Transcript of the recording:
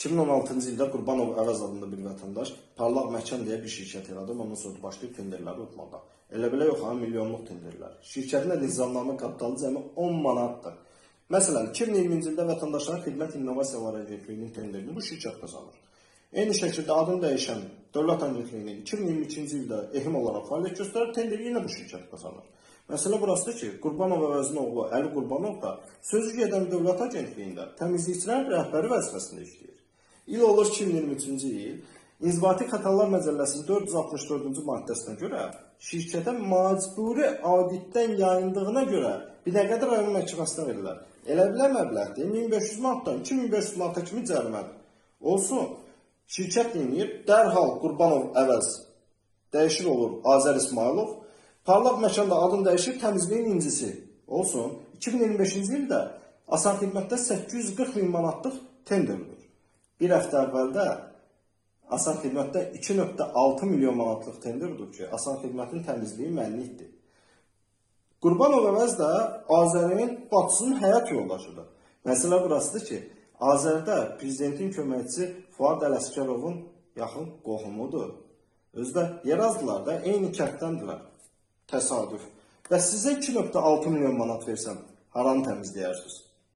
2016-cı ildə Qurbanov Əvəz adında bir vətəndaş Parlaq Məkan deyə bir şirkət yaradıb, ondan sonra başlayıb tenderləri utmağa. Elə belə yox ha, milyonluq tenderlər. Şirkətin də nizamnamə kapitalı cəmi 10 manatdır. Məsələn, 2020-ci ildə Vətəndaşlara Xidmət İnnovasiyalar Agentliyinin tenderini bu şirkət qazanır. Eyni şəkildə adını dəyişən Dövlət Agentliyinin 2022-ci ildə ehim olaraq fəaliyyət göstərir, tenderi yenə bu şirkət qazanır. Məsələ burasıdır ki, Qurbanov Əvəzin oğlu Əli Qurbanov da sözü gedən Dövlət Agentliyində təmizlikçilərin rəhbəri vəzifəsində işləyir. İl olur 2023-cü il. İnzibati Xətalar Məcəlləsinin 464-cü maddəsinə görə şirkətə məcburi auditdən yayındığına görə Binəqədi rayon məhkəməsinə verirlər. Elə bilə məbləğdir 1500 manatdan 2500 manata kimi cərimədir. Olsun. Şirkət neyir? Dərhal Qurbanov Əvəz dəyişir olur Azər İsmailov. Parlaq Məkanda adını dəyişir təmizliyin incisi. Olsun. 2025-ci ildə Asan Xidmətdə 840 min manatlıq tender olur. Bir həftə əvvəldə Asan Xidmətdə 2.6 milyon manatlıq tender olur ki, Asan Xidmətin təmizliyi mənlikdir. Qurbanov Əvəz də Azərin bacısının həyat yoldaşıdır. Məsələ burasıdır ki, Azərdə prezidentin köməkçisi Fuad Ələsgərovun yaxın qohumudur. Özü də yerazdılar da, eyni kənddəndirlər. Təsadüf. Və sizə 2.6 milyon manat versəm, haranı təmizləyərsiniz?